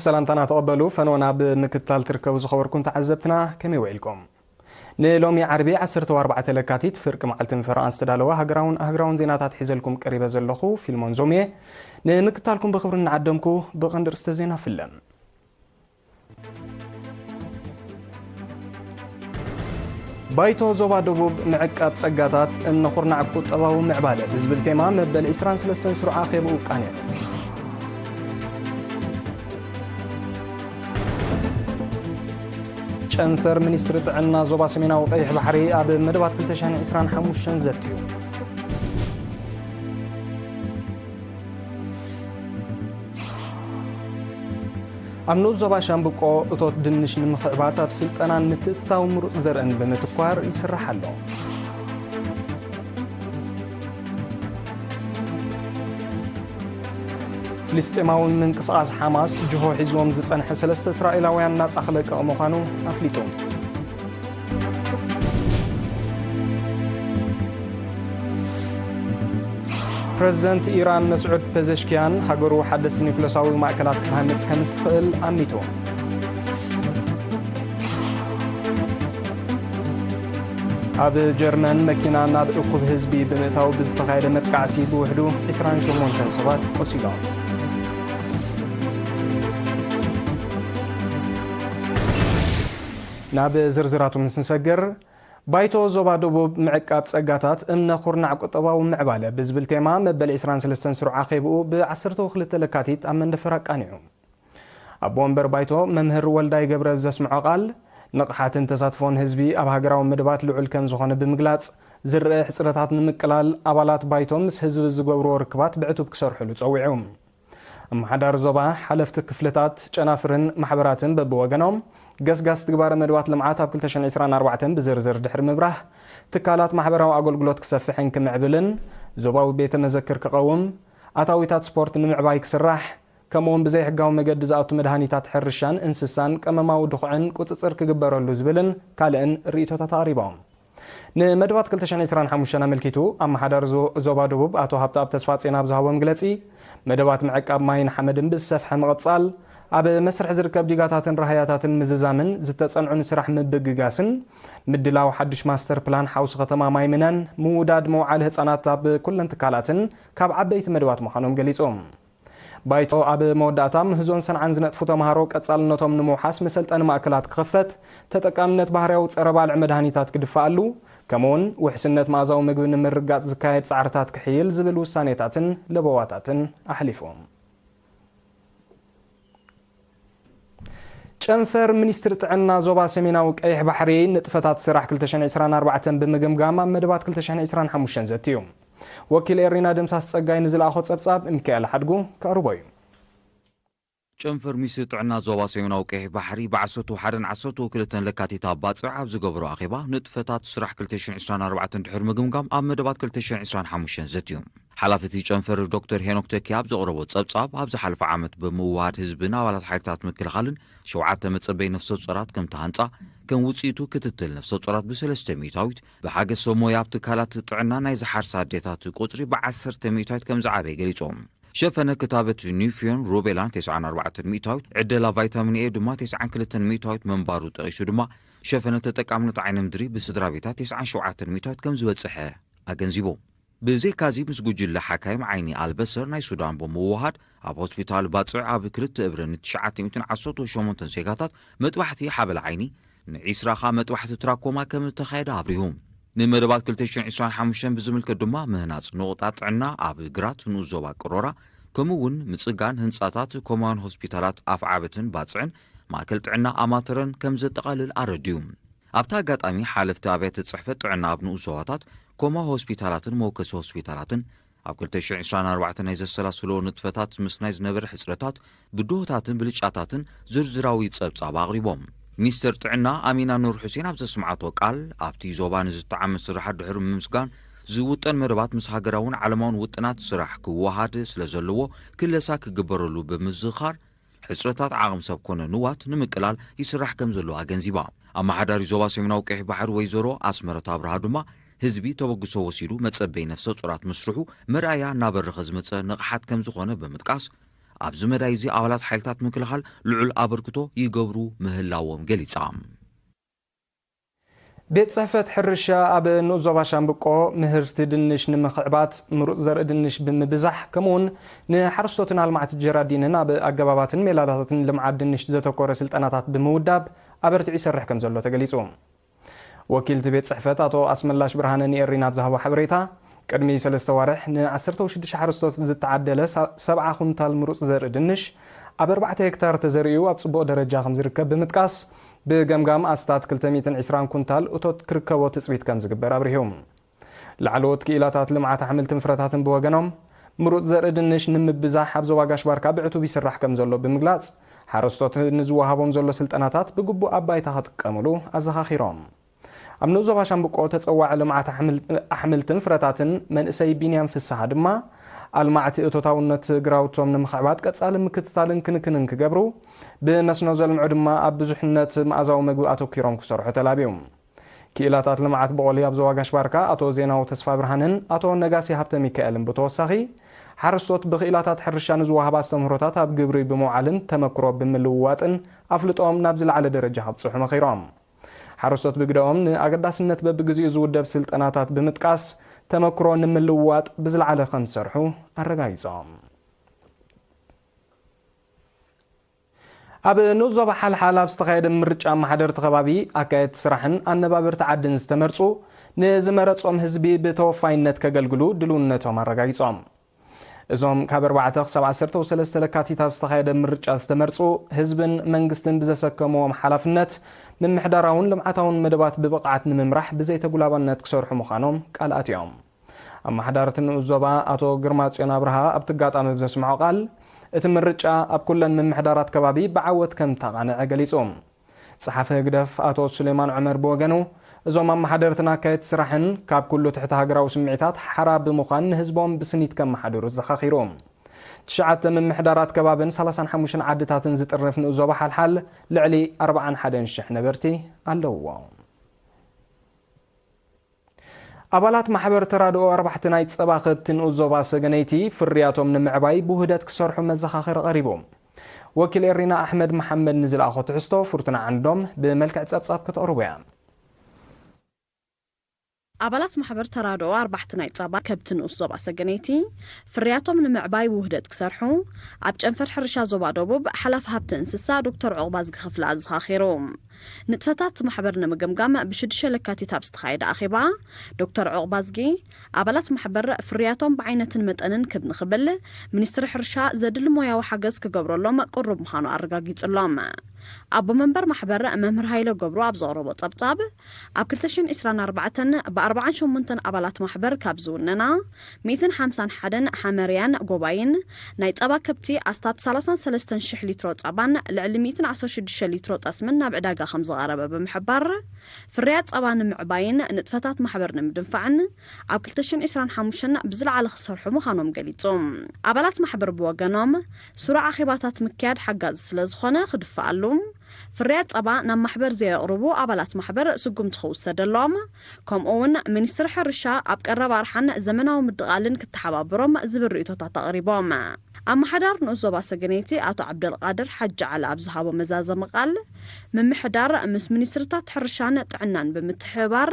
ሰላምታና ተቐበሉ። ፈኖና ብምክትታል ትርከቡ ዝኸበርኩም ተዓዘብትና ከመይ ውዒልኩም? ንሎሚ ዓርቢ ዓሰርተ ኣርባዕተ ለካቲት ፍርቂ መዓልቲ ንፈረቓን ዝተዳለወ ሃገራውን ኣህግራውን ዜናታት ሒዘልኩም ቀሪበ ዘለኹ ፊልሞን ዞምየ። ንምክትታልኩም ብኽብሪ እናዓደምኩ ብቐንዲ ርእስተ ዜና ፍለም። ባይቶ ዞባ ደቡብ ምዕቃብ ጸጋታት እምነ ኩርናዕ ቁጠባዊ ምዕባለ ብዝብል ቴማ መበል ዕስራን ሰለስተን ስሩዕ ኣኼብኡ ቃኒዑ። ጨንፈር ሚኒስትሪ ጥዕና ዞባ ሰሜናዊ ቀይሕ ባሕሪ ኣብ መደባት ክልተ ሽሕን ዕስራን ሓሙሽተን ዘትዩ። ኣብ ንኡስ ዞባ ሻምብቆ እቶት ድንሽ ንምኽዕባት ኣብ ስልጠናን ምትእትታው ምሩፅ ዘርእን ብምትኳር ይስራሕ ኣሎ። ፍልስጤማዊ ምንቅስቓስ ሓማስ ጅሆ ሒዝዎም ዝጸንሐ ሰለስተ እስራኤላውያን ናጻ ክለቅቕ ምዃኑ ኣፍሊጡ። ፕረዚደንት ኢራን መስዑድ ፐዘሽኪያን፣ ሃገሩ ሓደስቲ ኒውክለሳዊ ማእከላት ክትሃንጽ ከም እትኽእል ኣሚቱ። ኣብ ጀርመን መኪና ናብ እኩብ ህዝቢ ብምእታው ብዝተኻየደ መጥቃዕቲ ብውሕዱ ዕስራን ሸሞንተን ሰባት ቆሲሎም። ናብ ዝርዝራቱ ምስ ንሰግር፣ ባይቶ ዞባ ደቡብ ምዕቃብ ጸጋታት እምነ ኩርናዕ ቁጠባዊ ምዕባለ ብዝብል ቴማ መበል ዕስራን ሰለስተን ስሩዕ ኣኼብኡ ብ ዓሰርተ ክልተ ለካቲት ኣብ መንደፈራ ኣቃኒዑ። ኣቦ ወንበር ባይቶ መምህር ወልዳይ ገብረ ዘስምዖ ቃል፣ ንቕሓትን ተሳትፎን ህዝቢ ኣብ ሃገራዊ መደባት ልዑል ከም ዝኾነ ብምግላጽ፣ ዝረአ ሕጽረታት ንምቅላል ኣባላት ባይቶ ምስ ህዝቢ ዝገብርዎ ርክባት ብዕቱብ ክሰርሕሉ ጸዊዑ። ኣመሓዳሪ ዞባ፣ ሓለፍቲ ክፍልታት፣ ጨናፍርን ማሕበራትን በብወገኖም፣ ገስጋስ ትግባረ መደባት ልምዓት ኣብ ክልተ ሽሕን ዕስራን ኣርባዕተን ብዝርዝር ድሕሪ ምብራህ፣ ትካላት ማሕበራዊ ኣገልግሎት ክሰፍሕን ክምዕብልን፣ ዞባዊ ቤተ መዘክር ክቐውም፣ ኣታዊታት ስፖርት ንምዕባይ ክስራሕ፣ ከምኡውን ብዘይሕጋዊ መገዲ ዝኣቱ መድሃኒታት ሕርሻን እንስሳን ቀመማዊ ድኹዕን ቁጽጽር ክግበረሉ ዝብልን ካልእን ርእይቶታት ኣቕሪቦም። ንመደባት ክልተ ሽሕን ዕስራን ሓሙሽተን ኣመልኪቱ፣ ኣመሓዳሪ ዞ-፣ ዞባ ደቡብ ኣቶ ሃብተኣብ ተስፋጼን ኣብ ዝሃቦ መግለጺ፣ መደባት ምዕቃብ ማይን ሓመድን ብዝሰፍሐ ምቕጻል፣ ኣብ መስርሕ ዝርከብ ዲጋታትን ራህያታትን ምዝዛምን ዝተጸንዑ ንስራሕ ምብግጋስን፣ ምድላው ሓድሽ ማስተር ፕላን ሓውሲ ከተማ ማይ ምነን፣ ምውዳድ መውዓሊ ህጻናት ኣብ ኩለን ትካላትን ካብ ዓበይቲ መደባት ምዃኖም ገሊጹ። ባይቶ ኣብ መወዳእታ ምህዞን ሰንዓን ዝነጥፉ ተምሃሮ ቀጻልነቶም ንምውሓስ መሰልጠኒ ማእከላት ክኽፈት፣ ተጠቃምነት ባህርያዊ ጸረ ባልዕ መድሃኒታት ክድፋኣሉ፣ ከምኡውን ውሕስነት መኣዛዊ ምግቢ ንምርግጋጽ ዝካየድ ጻዕርታት ክሕይል ዝብል ውሳኔታትን ለበዋታትን ኣሕሊፉ። ጨንፈር ሚኒስትሪ ጥዕና ዞባ ሰሜናዊ ቀይሕ ባሕሪ ንጥፈታት ስራሕ ክልተ ሽሕን ዕስራን ኣርባዕተን ብምግምጋም ኣብ መደባት ክልተ ሽሕን ዕስራን ሓሙሽተን ዘትዩ። ወኪል ኤሪና ደምሳስ ጸጋይ ንዝለኣኾ ጸብጻብ ሚካኤል ሓድጉ ከቕርቦ እዩ። ጨንፈር ሚኒስትሪ ጥዕና ዞባ ሰሜናዊ ቀይሕ ባሕሪ ብ ዓሰርተ ሓደን ዓሰርተ ክልተን ለካቲት ኣብ ባጽዕ ኣብ ዝገበሮ ኣኼባ ንጥፈታት ስራሕ ክልተ ሽሕን ዕስራን ኣርባዕተን ድሕሪ ምግምጋም ኣብ መደባት ክልተ ሽሕን ዕስራን ሓሙሽተን ዘትዩ። ሓላፊ እቲ ጨንፈር ዶክተር ሄኖክ ተኪ ኣብ ዘቕረቦ ጸብጻብ፣ ኣብ ዝሓለፈ ዓመት ብምውሃድ ህዝብን ኣባላት ሓይልታት ምክልኻልን ሸውዓተ መጸበይ ነፍሰ ጾራት ከም ተሃንጻ፣ ከም ውጽኢቱ ክትትል ነፍሰ ጾራት ብሰለስተ ሚእታዊት፣ ብሓገዝ ሰብ ሞያ ኣብ ትካላት ጥዕና ናይ ዝሓርሳ ኣዴታት ቁጽሪ ብዓሰርተ ሚእታዊት ከም ዝዓበየ ገሊጾም። ሸፈነ ክታበት ኒፊዮን ሩቤላን ተስዓን ኣርባዕተን ሚእታዊት፣ ዕደላ ቫይታሚን ኤ ድማ ተስዓን ክልተን ሚእታዊት መንባሩ ጠቒሱ ድማ፣ ሸፈነ ተጠቃምነት ዓይኒ ምድሪ ብስድራ ቤታት ተስዓን ሸውዓተን ሚእታዊት ከም ዝበጽሐ ኣገንዚቡ። ብዘይካዚ፣ ምስ ጉጅለ ሓካይም ዓይኒ ኣልበሰር ናይ ሱዳን ብምውሃድ፣ ኣብ ሆስፒታል ባጽዕ ኣብ ክልተ እብረ ንትሽዓተ ሚእትን ዓሰርተ ሸሞንተን ዜጋታት መጥባሕቲ ሓበላ ዓይኒ፣ ንዒስራ ኸኣ መጥባሕቲ ትራኮማ ከም እተኻየደ ኣብሪሁ። ንመደባት ክልተ ሽሕን ዕስራን ሓሙሽተን ብዝምልከት ድማ፣ ምህናጽ ነቑጣ ጥዕና ኣብ ግራት ንኡስ ዞባ ቅሮራ፣ ከምኡ እውን ምጽጋን ህንጻታት ኮማን ሆስፒታላት ኣፍዓበትን ባጽዕን፣ ማእከል ጥዕና ኣማተረን ከም ዘጠቓልል ኣረድዩ። ኣብቲ ኣጋጣሚ፣ ሓለፍቲ ኣብያተ ጽሕፈት ጥዕና ኣብ ንኡስ ዞባታት፣ ኮማ ሆስፒታላትን መወከሲ ሆስፒታላትን፣ ኣብ ክልተ ሽሕን ዕስራን ኣርባዕተን ናይ ዘሰላስልዎ ንጥፈታት ምስናይ ዝነበረ ሕጽረታት፣ ብድሆታትን ብልጫታትን ዝርዝራዊ ጸብጻብ ኣቕሪቦም። ሚኒስተር ጥዕና ኣሚና ኑር ሑሴን ኣብ ዘስምዓቶ ቃል፣ ኣብቲ ዞባ ንዝተዓመት ስራሓት ድሕሪ ምምስጋን፣ ዝውጠን መደባት ምስ ሃገራውን ዓለማውን ውጥናት ስራሕ ክወሃድ ስለ ዘለዎ፣ ክለሳ ክግበረሉ ብምዝኻር፣ ሕጽረታት ዓቕሚ ሰብ ኮነ ንዋት ንምቅላል ይስራሕ ከም ዘሎ ኣገንዚባ። ኣመሓዳሪ ዞባ ሰሜናዊ ቀይሕ ባሕሪ ወይዘሮ ኣስመረት ኣብርሃ ድማ፣ ህዝቢ ተበግሶ ወሲዱ መጸበይ ነፍሰ ጾራት ምስርሑ መርኣያ እናበረኸ ዝመጸ ንቕሓት ከም ዝኾነ ብምጥቃስ፣ ኣብዚ መዳይ እዚ ኣባላት ሓይልታት ምክልኻል ልዑል ኣበርክቶ ይገብሩ ምህላዎም ገሊጻ። ቤት ጽሕፈት ሕርሻ ኣብ ንኡስ ዞባ ሻምብቆ ምህርቲ ድንሽ ንምኽዕባት፣ ምሩጽ ዘርኢ ድንሽ ብምብዛሕ፣ ከምኡውን ንሓረስቶትን ኣልማዕቲ ጀራዲንን ኣብ ኣገባባትን ሜላታትን ልምዓት ድንሽ ዘተኮረ ስልጠናታት ብምውዳብ ኣበርቲዑ ይሰርሕ ከም ዘሎ ተገሊጹ። ወኪል እቲ ቤት ጽሕፈት ኣቶ ኣስመላሽ ብርሃነ ንኤሪና ኣብ ዝሃቦ ሓበሬታ፣ ቅድሚ ሰለስተ ዋርሕ ን16 ሓረስቶት ዝተዓደለ ሰብዓ ኩንታል ምሩጽ ዘርኢ ድንሽ ኣብ ኣርባዕተ ሄክታር ተዘሪኡ ኣብ ጽቡቕ ደረጃ ከም ዝርከብ ብምጥቃስ፣ ብገምጋም ኣስታት ክልተ ሚእትን ዕስራን ኩንታል እቶት ክርከቦ ትጽቢት ከም ዝግበር ኣብሪሁ። ላዕለዎት ክኢላታት ልምዓት ኣሕምልትን ፍረታትን ብወገኖም፣ ምሩጽ ዘርኢ ድንሽ ንምብዛሕ ኣብ ዞባ ጋሽ ባርካ ብዕቱብ ይስራሕ ከም ዘሎ ብምግላጽ፣ ሓረስቶት ንዝወሃቦም ዘሎ ስልጠናታት ብግቡእ ኣብ ባይታ ክጥቀምሉ ኣዘኻኺሮም። ኣብ ንኡስ ዞባ ሻምብቆ ተጸዋዒ ልምዓት ኣሕምልትን ፍረታትን መንእሰይ ቢንያም ፍስሃ ድማ፣ ኣልማዕቲ እቶታውነት ግራውቶም ንምኽዕባት ቀጻሊ ምክትታልን ክንክንን ክገብሩ፣ ብመስኖ ዘልምዑ ድማ ኣብ ብዙሕነት መኣዛዊ መግቢ ኣተኲሮም ክሰርሑ ተላብዩ። ክኢላታት ልምዓት ብቖሊ ኣብ ዞባ ጋሽ ባርካ ኣቶ ዜናዊ ተስፋ ብርሃንን ኣቶ ነጋሲ ሃብተ ሚካኤልን ብተወሳኺ፣ ሓረስቶት ብክኢላታት ሕርሻ ንዝወሃባ ኣስተምህሮታት ኣብ ግብሪ ብምውዓልን ተመክሮ ብምልውዋጥን ኣፍልጦም ናብ ዝለዓለ ደረጃ ከብጽሑ መኺሮም። ሓረስቶት ብግደኦም ንኣገዳስነት በብግዜኡ ዝውደብ ስልጠናታት ብምጥቃስ ተመክሮ ንምልውዋጥ ብዝለዓለ ከም ዝሰርሑ ኣረጋጊጾም። ኣብ ንኡስ ዞባ ሓልሓል ኣብ ዝተኻየደ ምርጫ ኣመሓደርቲ ከባቢ፣ ኣካየድቲ ስራሕን ኣነባበርቲ ዓድን ዝተመርጹ ንዝመረጾም ህዝቢ ብተወፋይነት ከገልግሉ ድልውነቶም ኣረጋጊጾም። እዞም ካብ ኣርባዕተ ክሳብ ዓሰርተ ሰለስተ ለካቲት ኣብ ዝተኻየደ ምርጫ ዝተመርጹ፣ ህዝብን መንግስትን ብዘሰከምዎም ሓላፍነት ምምሕዳራውን ልምዓታውን መደባት ብብቕዓት ንምምራሕ ብዘይተጉላባነት ክሰርሑ ምዃኖም ቃል ኣትዮም። ኣመሓዳሪ እቲ ንኡስ ዞባ ኣቶ ግርማጽዮን ኣብርሃ ኣብቲ ኣጋጣሚ ብዘስምዖ ቃል፣ እቲ ምርጫ ኣብ ኩለን ምምሕዳራት ከባቢ ብዓወት ከም ተቓንዐ ገሊጹ። ጸሓፊ ህግደፍ ኣቶ ሱሌማን ዑመር ብወገኑ፣ እዞም ኣመሓደርትን ኣካየድቲ ስራሕን ካብ ኩሉ ትሕቲ ሃገራዊ ስምዒታት ሓራ ብምዃን ንህዝቦም ብስኒት ከመሓድሩ ዘኻኺሩ። ትሽዓተ ምምሕዳራት ከባብን ሰላሳን ሓሙሽተን ዓድታትን ዝጥርንፍ ንኡስ ዞባ ሓልሓል ልዕሊ ኣርባዓን ሓደን ሽሕ ነበርቲ ኣለውዎ። ኣባላት ማሕበር ተራድኦ ኣርባሕቲ ናይ ጸባ ከብቲ ንኡስ ዞባ ሰገነይቲ ፍርያቶም ንምዕባይ ብውህደት ክሰርሑ መዘኻኸሪ ቀሪቡ። ወኪል ኤሪና ኣሕመድ መሓመድ ንዝለኣኾ ትሕዝቶ ፍርቱና ዓንዶም ብመልክዕ ጸብጻብ ከተቕርቦ እያ። ኣባላት ማሕበር ተራድኦ ኣርባሕቲ ናይ ጸባ ከብቲ ንኡስ ዞባ ሰገነይቲ ፍርያቶም ንምዕባይ ውህደት ክሰርሑ ኣብ ጨንፈር ሕርሻ ዞባ ደቡብ ሓላፊ ሃብቲ እንስሳ ዶክተር ዑቕባዝጊ ክፍለ ኣዘኻኺሩ። ንጥፈታት ማሕበር ንምግምጋም ብሽዱሽተ ለካቲት ኣብ ዝተኻየደ ኣኼባ፣ ዶክተር ዑቕባዝጊ፣ ኣባላት ማሕበር ፍርያቶም ብዓይነትን መጠንን ክብ ንኽብል ሚኒስትሪ ሕርሻ ዘድሊ ሞያዊ ሓገዝ ክገብረሎም ቅሩብ ምዃኑ ኣረጋጊጹሎም። ኣቦ መንበር ማሕበር መምህር ሃይለ ገብሩ ኣብ ዘቕረቦ ጸብጻብ፣ ኣብ ክልተ ሽሕን ዕስራን ኣርባዕተን ብ ኣርባዓን ሸሞንተን ኣባላት ማሕበር ካብ ዝውነና፣ ሚእትን ሓምሳን ሓደን ሓመርያን ጎባይን ናይ ጸባ ከብቲ ኣስታት ሰላሳን ሰለስተን ሽሕ ሊትሮ ጸባን ልዕሊ ሚእትን ዓሰርተ ሽዱሽተ ሊትሮ ጠስምን ናብ ዕዳጋ ከም ዝቐረበ ብምሕባር፣ ፍርያት ጸባ ንምዕባይን ንጥፈታት ማሕበር ንምድንፋዕን ኣብ ክልተ ሽሕን ዕስራን ሓሙሽተን ብዝለዓለ ክሰርሑ ምዃኖም ገሊጹ። ኣባላት ማሕበር ብወገኖም፣ ስሩዕ ኣኼባታት ምክያድ ሓጋዚ ስለ ዝኾነ ክድፈኣሉ፣ ፍርያት ጸባ ናብ ማሕበር ዘየቕርቡ ኣባላት ማሕበር ስጉምቲ ክውሰደሎም፣ ከምኡ እውን ሚኒስትሪ ሕርሻ ኣብ ቀረባ ኣርሓን ዘመናዊ ምድቓልን ክተሓባበሮም ዝብል ርእይቶታት ኣቕሪቦም። ኣመሓዳሪ ንኡስ ዞባ ሰገነይቲ ኣቶ ዓብደልቃድር ሓጂ ዓሊ ኣብ ዝሃቦ መዛዘሚ ቃል፣ ምምሕዳር ምስ ሚኒስትርታት ሕርሻን ጥዕናን ብምትሕብባር፣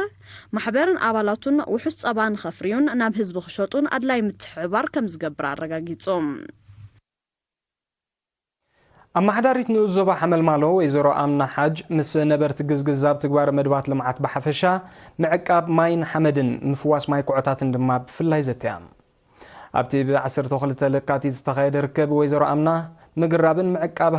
ማሕበርን ኣባላቱን ውሑስ ጸባ ንኸፍርዩን ናብ ህዝቢ ክሸጡን ኣድላይ ምትሕብባር ከም ዝገብር ኣረጋጊጹ። ኣመሓዳሪት ንኡስ ዞባ ሓመልማሎ ወይዘሮ ኣምና ሓጅ፣ ምስ ነበርቲ ግዝግዝ ኣብ ትግባረ መደባት ልምዓት ብሓፈሻ፣ ምዕቃብ ማይን ሓመድን ምፍዋስ ማይ ኩዕታትን ድማ ብፍላይ ዘትያ። ኣብቲ ብ12 ለካቲት ዝተኻየደ ርክብ፣ ወይዘሮ ኣምና፣ ምግራብን ምዕቃብ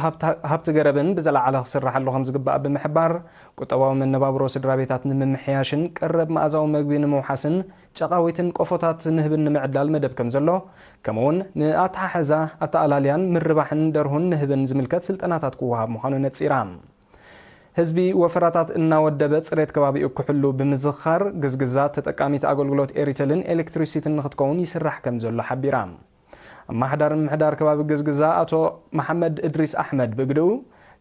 ሃብቲ ገረብን ብዘለዓለ ክስራሓሉ ከም ዝግባእ ብምሕባር፣ ቁጠባዊ መነባብሮ ስድራ ቤታት ንምምሕያሽን ቀረብ መኣዛዊ መግቢ ንምውሓስን ጨቓዊትን ቆፎታት ንህብን ንምዕዳል መደብ ከም ዘሎ፣ ከምኡውን ንኣተሓሕዛ፣ ኣተኣላልያን ምርባሕን ደርሁን ንህብን ዝምልከት ስልጠናታት ክወሃብ ምዃኑ ነጺራ። ህዝቢ ወፈራታት እናወደበ ጽሬት ከባቢኡ ክሕሉ ብምዝኻር፣ ግዝግዛ ተጠቃሚት ኣገልግሎት ኤሪተልን ኤሌክትሪሲትን ንክትከውን ይስራሕ ከም ዘሎ ሓቢራ። ኣመሓዳሪ ምምሕዳር ከባቢ ግዝግዛ ኣቶ መሓመድ እድሪስ ኣሕመድ ብግድኡ፣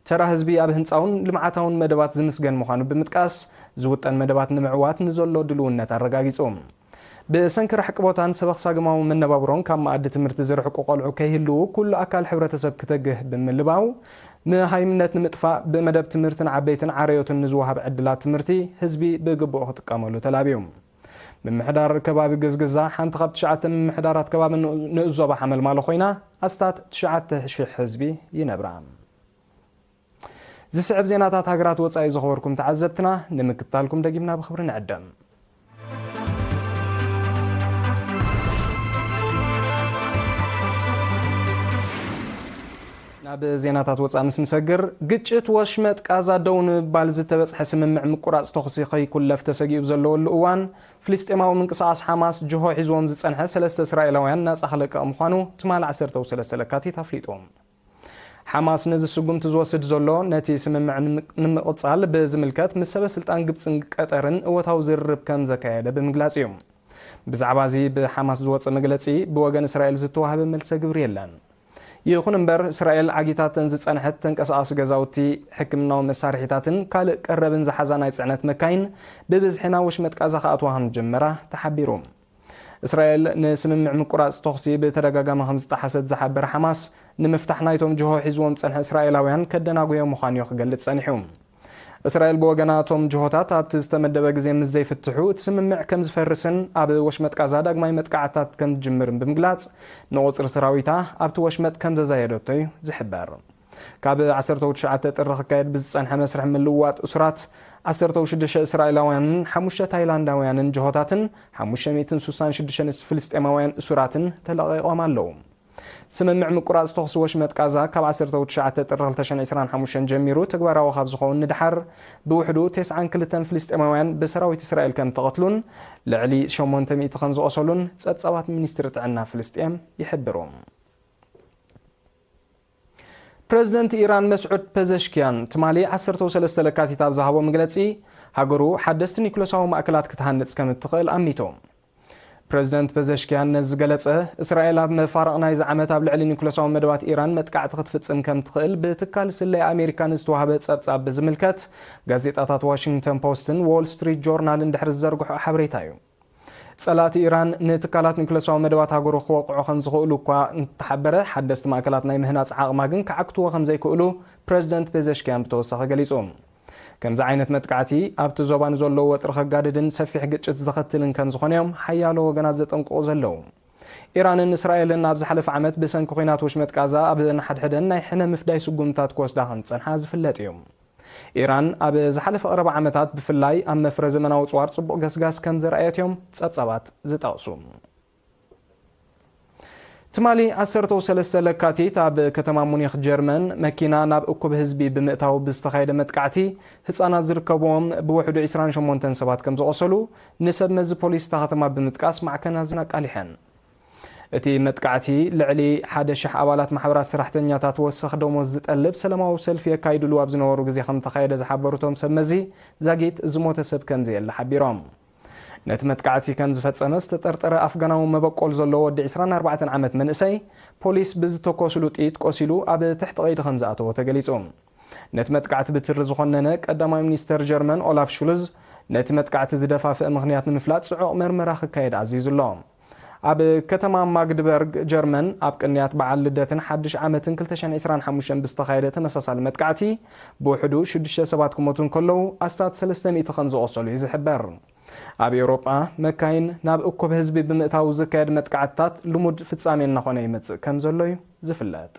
ተራ ህዝቢ ኣብ ህንጻውን ልምዓታውን መደባት ዝምስገን ምዃኑ ብምጥቃስ፣ ዝውጠን መደባት ንምዕዋት ንዘሎ ድልውነት ኣረጋጊጹ። ብሰንኪ ርሕቂ ቦታን ሰበኽ ሳግማዊ መነባብሮን ካብ መኣዲ ትምህርቲ ዝርሕቁ ቆልዑ ከይህልዉ ኩሉ ኣካል ሕብረተሰብ ክተግህ ብምልባው፣ ንሃይምነት ንምጥፋእ ብመደብ ትምህርቲ ንዓበይትን ዓረዮትን ንዝወሃብ ዕድላት ትምህርቲ ህዝቢ ብግቡእ ክጥቀመሉ ተላብዩ። ምምሕዳር ከባቢ ገዝገዛ ሓንቲ ካብ ትሽዓተ ምምሕዳራት ከባቢ ንኡስ ዞባ ሓመልማሎ ኮይና፣ ኣስታት ትሽዓተ ሽሕ ህዝቢ ይነብራ። ዝስዕብ ዜናታት ሃገራት ወጻኢ ዝኸበርኩም ተዓዘብትና ንምክታልኩም ደጊምና ብኽብሪ ንዕደም። ናብ ዜናታት ወጻኢ ምስ ንሰግር፣ ግጭት ወሽመጥ ቃዛ ደው ንምባል ዝተበጽሐ ስምምዕ ምቁራጽ ተኹሲ ከይኩለፍ ተሰጊኡ ዘለወሉ እዋን፣ ፍልስጤማዊ ምንቅስቓስ ሓማስ ጅሆ ሒዝዎም ዝጸንሐ ሰለስተ እስራኤላውያን ናጻ ክለቅቕ ምዃኑ ትማሊ ዓሰርተ ሰለስተ ለካቲት ኣፍሊጡ። ሓማስ ነዚ ስጉምቲ ዝወስድ ዘሎ፣ ነቲ ስምምዕ ንምቕጻል ብዝምልከት ምስ ሰበ ስልጣን ግብጽን ቀጠርን እወታዊ ዝርርብ ከም ዘካየደ ብምግላጽ እዩ። ብዛዕባ እዚ ብሓማስ ዝወጸ መግለጺ፣ ብወገን እስራኤል ዝተዋህበ መልሰ ግብሪ የለን። ይኹን እምበር፣ እስራኤል ዓጊታተን ዝጸንሐት ተንቀሳቓሲ ገዛውቲ፣ ሕክምናዊ መሳርሒታትን ካልእ ቀረብን ዝሓዛ ናይ ጽዕነት መካይን ብብዝሒ ናብ ወሽመጥ ቃዛ ክኣትዋ ከም ዝጀመራ ተሓቢሩ። እስራኤል ንስምምዕ ምቁራጽ ተኹሲ ብተደጋጋሚ ከም ዝጠሓሰት ዝሓበረ ሓማስ፣ ንምፍታሕ ናይቶም ጅሆ ሒዝዎም ዝጸንሐ እስራኤላውያን ከደናጉዮ ምዃኑዮ ክገልጽ ጸኒሑ። እስራኤል ብወገና፣ እቶም ጅሆታት ኣብቲ ዝተመደበ ግዜ ምስ ዘይፍትሑ፣ እቲ ስምምዕ ከም ዝፈርስን ኣብ ወሽመጥ ቃዛ ዳግማይ መጥቃዕትታት ከም ዝጅምርን ብምግላጽ፣ ንቑጽሪ ሰራዊታ ኣብቲ ወሽመጥ ከም ዘዛየደቶ እዩ ዝሕበር። ካብ ዓሰርተ ትሽዓተ ጥሪ ክካየድ ብዝጸንሐ መስርሕ ምልውዋጥ እሱራት፣ ዓሰርተ ሽዱሽተ እስራኤላውያንን ሓሙሽተ ታይላንዳውያንን ጅሆታትን ሓሙሽተ ሚእትን ስሳን ሽዱሽተን ፍልስጤማውያን እሱራትን ተለቒቖም ኣለዉ። ስምምዕ ምቁራጽ ተኹሲ ወሽመጥ ቃዛ ካብ ዓሰርተ ትሽዓተ ጥሪ ክልተ ሽሕን ዕስራን ሓሙሽተን ጀሚሩ ተግባራዊ ካብ ዝኸውን ንድሓር፣ ብውሕዱ ተስዓን ክልተን ፍልስጤማውያን ብሰራዊት እስራኤል ከም ተቐትሉን ልዕሊ ሸሞንተ ሚእቲ ከም ዝቖሰሉን ጸብጻባት ሚኒስትሪ ጥዕና ፍልስጤም ይሕብሩ። ፕረዚደንት ኢራን መስዑድ ፐዘሽኪያን ትማሊ ዓሰርተ ሰለስተ ለካቲት ኣብ ዝሃቦ መግለጺ፣ ሃገሩ ሓደስቲ ኒኩለሳዊ ማእከላት ክትሃንጽ ከም እትኽእል ኣሚቱ። ፕረዚደንት ፐዘሽኪያን ነዚ ዝገለጸ፣ እስራኤል ኣብ መፋርቕ ናይዚ ዓመት ኣብ ልዕሊ ኒኩለሳዊ መደባት ኢራን መጥቃዕቲ ክትፍጽም ከም ትኽእል ብትካል ስለያ ኣሜሪካ ንዝተዋህበ ጸብጻብ ብዝምልከት፣ ጋዜጣታት ዋሽንግተን ፖስትን ዎል ስትሪት ጆርናልን ድሕሪ ዝዘርግሖ ሓበሬታ እዩ። ጸላእቲ ኢራን ንትካላት ኒኩለሳዊ መደባት ሃገሩ ክወቕዑ ከም ዝኽእሉ እኳ እንተሓበረ፣ ሓደስቲ ማእከላት ናይ ምህናጽ ዓቕማ ግን ክዓግትዎ ከም ዘይክእሉ ፕረዚደንት ፔዘሽኪያን ብተወሳኺ ገሊጹ። ከምዚ ዓይነት መጥቃዕቲ ኣብቲ ዞባ ንዘሎ ወጥሪ ከጋድድን ሰፊሕ ግጭት ዘኸትልን ከም ዝኾነ እዮም ሓያሎ ወገናት ዘጠንቅቑ ዘለዉ። ኢራንን እስራኤልን ኣብ ዝሓለፈ ዓመት ብሰንኪ ኲናት ወሽመጥ ቃዛ ኣብ ነሓድሕደን ናይ ሕነ ምፍዳይ ስጉምታት ክወስዳ ከም ዝጸንሓ ዝፍለጥ እዩ። ኢራን ኣብ ዝሓለፈ ቀረባ ዓመታት ብፍላይ ኣብ መፍረ ዘመናዊ ጽዋር ጽቡቕ ገስጋስ ከም ዘርኣየት እዮም ጸብጻባት ዝጠቕሱ። ትማሊ ዓሰርተ ሰለስተ ለካቲት ኣብ ከተማ ሙኒኽ ጀርመን መኪና ናብ እኩብ ህዝቢ ብምእታው ብዝተኻየደ መጥቃዕቲ ህጻናት ዝርከብዎም ብውሕዱ ዕስራን ሸሞንተን ሰባት ከም ዝቖሰሉ ንሰብ መዚ ፖሊስ እታ ከተማ ብምጥቃስ ማዕከናት ዜና ኣቃሊሐን። እቲ መጥቃዕቲ ልዕሊ ሓደ ሽሕ ኣባላት ማሕበራት ሰራሕተኛታት ወሰኽ ደሞዝ ዝጠልብ ሰላማዊ ሰልፊ የካይድሉ ኣብ ዝነበሩ ግዜ ከም ዝተኻየደ ዝሓበሩ እቶም ሰብ መዚ፣ ዛጊት ዝሞተ ሰብ ከም ዘየለ ሓቢሮም። ነቲ መጥቃዕቲ ከም ዝፈጸመ ዝተጠርጠረ ኣፍጋናዊ መበቆል ዘለዎ ወዲ ዕስራን ኣርባዕተን ዓመት መንእሰይ፣ ፖሊስ ብዝተኮስሉ ጥይት ቆሲሉ ኣብ ትሕቲ ቀይዲ ከም ዝኣተወ ተገሊጹ። ነቲ መጥቃዕቲ ብትሪ ዝኾነነ ቀዳማይ ሚኒስተር ጀርመን ኦላፍ ሹልዝ፣ ነቲ መጥቃዕቲ ዝደፋፍእ ምኽንያት ንምፍላጥ ጽዑቕ መርመራ ክካየድ ኣዚዙ ኣሎ። ኣብ ከተማ ማግድበርግ ጀርመን፣ ኣብ ቅንያት በዓል ልደትን ሓድሽ ዓመትን ክልተ ሽሕን ዕስራን ሓሙሽተን ብዝተኻየደ ተመሳሳሊ መጥቃዕቲ፣ ብውሕዱ ሽዱሽተ ሰባት ክሞቱ እንከለዉ፣ ኣስታት ሰለስተ ሚእቲ ከም ዝቖሰሉ እዩ ዝሕበር። ኣብ ኤውሮጳ፣ መካይን ናብ እኩብ ህዝቢ ብምእታው ዝካየድ መጥቃዕትታት ልሙድ ፍጻሜ እናኾነ ይመጽእ ከም ዘሎ እዩ ዝፍለጥ።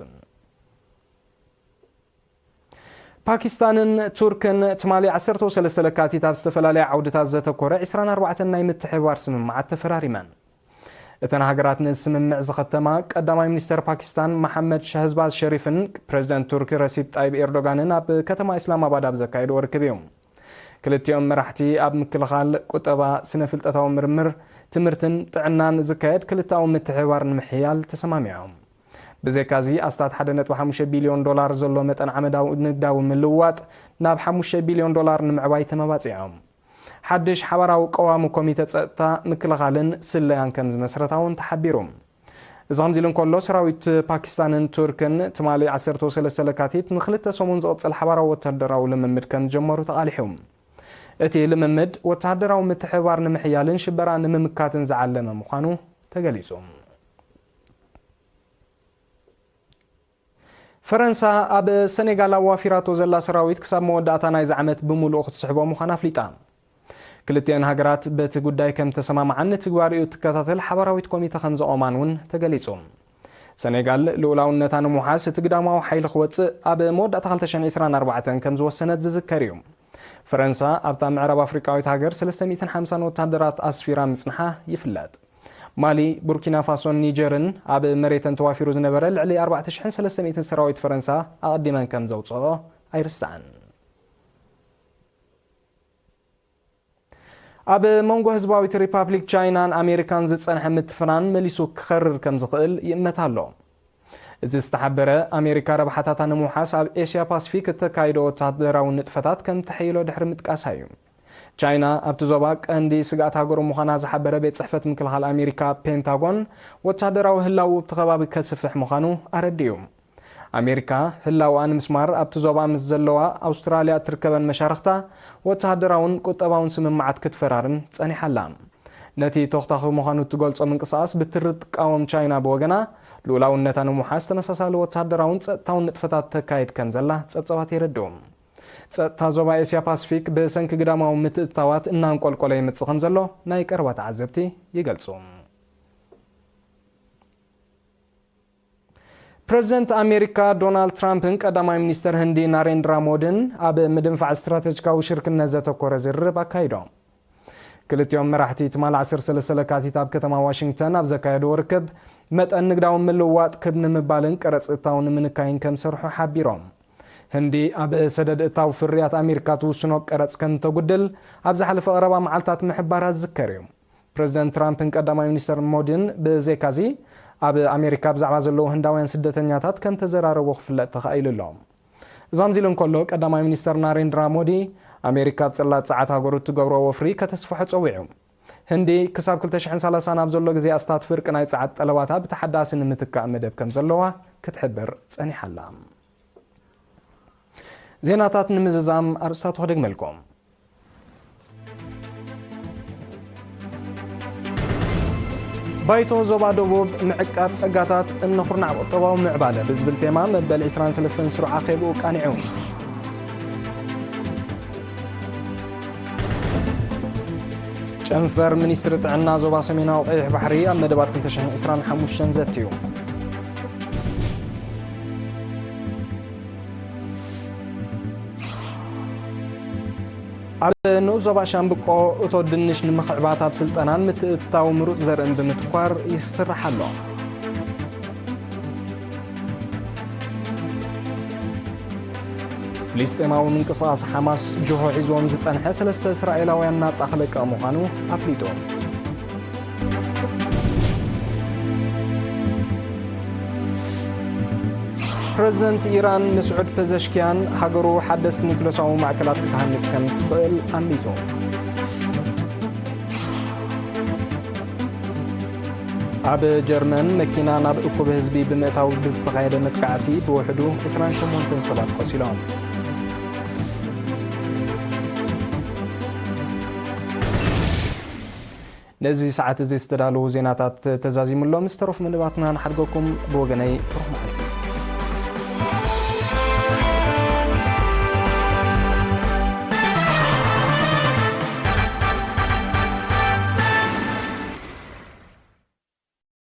ፓኪስታንን ቱርክን ትማሊ ዓሰርተ ሰለስተ ለካቲት ኣብ ዝተፈላለያ ዓውድታት ዘተኮረ ዕስራን ኣርባዕተን ናይ ምትሕብባር ስምምዓት ተፈራሪመን። እተን ሃገራት ነዚ ስምምዕ ዝኸተማ፣ ቀዳማይ ሚኒስተር ፓኪስታን መሓመድ ሻህባዝ ሸሪፍን ፕረዚደንት ቱርኪ ረሲፕ ጣይብ ኤርዶጋንን ኣብ ከተማ ኢስላማባድ ኣብ ዘካየድዎ ርክብ እዩ። ክልቲኦም መራሕቲ ኣብ ምክልኻል፣ ቁጠባ፣ ስነ ፍልጠታዊ ምርምር፣ ትምህርትን ጥዕናን ዝካየድ ክልተኣዊ ምትሕብባር ንምሕያል ተሰማሚዖም። ብዘይካዚ፣ ኣስታት ሓደ ነጥቢ ሓሙሽተ ቢልዮን ዶላር ዘሎ መጠን ዓመታዊ ንግዳዊ ምልውዋጥ ናብ ሓሙሽተ ቢልዮን ዶላር ንምዕባይ ተመባጺዖም። ሓድሽ ሓባራዊ ቀዋሚ ኮሚተ ጸጥታ፣ ምክልኻልን ስለያን ከም ዝመስረታ እውን ተሓቢሩ። እዚ ከምዚ ኢሉ እንከሎ፣ ሰራዊት ፓኪስታንን ቱርክን ትማሊ ዓሰርተ ሰለስተ ለካቲት ንኽልተ ሰሙን ዝቕጽል ሓባራዊ ወታደራዊ ልምምድ ከም ዝጀመሩ ተቓሊሑ። እቲ ልምምድ ወተሃደራዊ ምትሕብባር ንምሕያልን ሽበራ ንምምካትን ዝዓለመ ምዃኑ ተገሊጹ። ፈረንሳ ኣብ ሰኔጋል ኣዋፊራቶ ዘላ ሰራዊት ክሳብ መወዳእታ ናይዚ ዓመት ብምሉኡ ክትስሕቦ ምዃና ኣፍሊጣ። ክልቲኣን ሃገራት በቲ ጉዳይ ከም ተሰማምዓን ንትግባሪኡ እትከታተል ሓባራዊት ኮሚተ ከም ዘቖማን እውን ተገሊጹ። ሰኔጋል ልኡላውነታ ንምውሓስ እቲ ግዳማዊ ሓይሊ ክወጽእ ኣብ መወዳእታ ክልተ ሽሕን ዕስራን ኣርባዕተን ከም ዝወሰነት ዝዝከር እዩ። ፈረንሳ ኣብታ ምዕራብ ኣፍሪቃዊት ሃገር ሰለስተ ሚእትን ሓምሳን ወተሃደራት ኣስፊራ ምጽንሓ ይፍለጥ። ማሊ፣ ቡርኪና ፋሶን ኒጀርን ኣብ መሬተን ተዋፊሩ ዝነበረ ልዕሊ ኣርባዕተ ሽሕን ሰለስተ ሚእትን ሰራዊት ፈረንሳ ኣቐዲመን ከም ዘውጽኦ ኣይርሳዕን። ኣብ መንጎ ህዝባዊት ሪፓብሊክ ቻይናን ኣሜሪካን ዝጸንሐ ምትፍናን መሊሱ ክኸርር ከም ዝኽእል ይእመት ኣሎ። እዚ ዝተሓበረ፣ ኣሜሪካ ረብሓታታ ንምውሓስ ኣብ ኤስያ ፓሲፊክ እተካይዶ ወተሃደራዊ ንጥፈታት ከም ተሐይሎ ድሕሪ ምጥቃሳ እዩ። ቻይና ኣብቲ ዞባ ቀንዲ ስግኣት ሃገሩ ምዃና ዝሓበረ ቤት ጽሕፈት ምክልኻል ኣሜሪካ ፔንታጎን፣ ወተሃደራዊ ህላው ኣብቲ ከባቢ ከስፍሕ ምዃኑ ኣረዲኡ። ኣሜሪካ ህላውኣ ንምስማር ኣብቲ ዞባ ምስ ዘለዋ ኣውስትራልያ እትርከበን መሻርኽታ ወተሃደራውን ቁጠባውን ስምምዓት ክትፈራርም ጸኒሓ ኣላ። ነቲ ተኹታኺ ምዃኑ እትገልጾ ምንቅስቓስ ብትሪ እትቃወም ቻይና ብወገና፣ ልኡላውነታ ንምውሓስ ተመሳሳሊ ወተሃደራውን ጸጥታውን ንጥፈታት ተካይድ ከም ዘላ ጸብጻባት የረድኡ። ጸጥታ ዞባ ኤስያ ፓሲፊክ ብሰንኪ ግዳማዊ ምትእትታዋት እናንቆልቆለ ይመጽእ ከም ዘሎ ናይ ቀረባ ተዓዘብቲ ይገልጹ። ፕረዚደንት ኣሜሪካ ዶናልድ ትራምፕን ቀዳማይ ሚኒስተር ህንዲ ናሬንድራ ሞድን ኣብ ምድንፋዕ ስትራተጂካዊ ሽርክነት ዘተኮረ ዝርርብ ኣካይዶም። ክልቲኦም መራሕቲ ትማሊ ዓሰርተ ሰለስተ ለካቲት ኣብ ከተማ ዋሽንግተን ኣብ ዘካየድዎ ርክብ፣ መጠን ንግዳዊ ምልውዋጥ ክብ ንምባልን ቀረጽ እታው ንምንካይን ከም ዝሰርሑ ሓቢሮም። ህንዲ ኣብ ሰደድ እታው ፍርያት ኣሜሪካ ትውስኖ ቀረጽ ከም ተጉድል ኣብ ዝሓለፈ ቀረባ መዓልታት ምሕባራ ዝዝከር እዩ። ፕረዚደንት ትራምፕን ቀዳማይ ሚኒስተር ሞዲን ብዘይካዚ፣ ኣብ ኣሜሪካ ብዛዕባ ዘለዉ ህንዳውያን ስደተኛታት ከም ተዘራረቡ ክፍለጥ ተኻኢሉ ኣሎ። እዛም ዚሉ እንከሎ፣ ቀዳማይ ሚኒስተር ናሬንድራ ሞዲ፣ ኣሜሪካ ኣብ ጽላት ጸዓት ሃገሩ እትገብሮ ወፍሪ ከተስፍሖ ጸዊዑ። ህንዲ ክሳብ ክልተ ሽሕን ሰላሳን ኣብ ዘሎ ግዜ ኣስታት ፍርቂ ናይ ጸዓት ጠለባታ ብተሓዳሲ ንምትካእ መደብ ከም ዘለዋ ክትሕብር ጸኒሓ ኣላ። ዜናታት ንምዝዛም ኣርእስታቱ ክደግመልኩም። ባይቶ ዞባ ደቡብ ምዕቃብ ጸጋታት እምነ ኩርናዕ ቁጠባዊ ምዕባለ ብዝብል ቴማ መበል ዕስራን ሰለስተን ስሩዕ ኣኼብኡ ቃኒዑ። ጨንፈር ሚኒስትሪ ጥዕና ዞባ ሰሜናዊ ቀይሕ ባሕሪ ኣብ መደባት ክልተ ሽሕን ዕስራን ሓሙሽተን ዘትዩ። ኣብ ንኡስ ዞባ ሻምብቆ እቶት ድንሽ ንምኽዕባት ኣብ ስልጠናን ምትእትታው ምሩፅ ዘርእን ብምትኳር ይስራሕ ኣሎ። ፍልስጤማዊ ምንቅስቓስ ሓማስ ጅሆ ሒዝዎም ዝጸንሐ ሰለስተ እስራኤላውያን ናጻ ክለቅቕ ምዃኑ ኣፍሊጡ። ፕረዚደንት ኢራን መስዑድ ፐዘሽኪያን፣ ሃገሩ ሓደስቲ ኒውክለሳዊ ማእከላት ክትሃንጽ ከም ትኽእል ኣሚቱ። ኣብ ጀርመን መኪና ናብ እኩብ ህዝቢ ብምእታው ብዝተኻየደ መጥቃዕቲ ብውሕዱ ዕስራን ሸሞንተን ሰባት ቆሲሎም። ነዚ ሰዓት እዚ ዝተዳለዉ ዜናታት ተዛዚሙሎም፣ ዝተረፉ መደባትና ንሓድገኩም። ብወገነይ ብሩኽ መዓልቲ።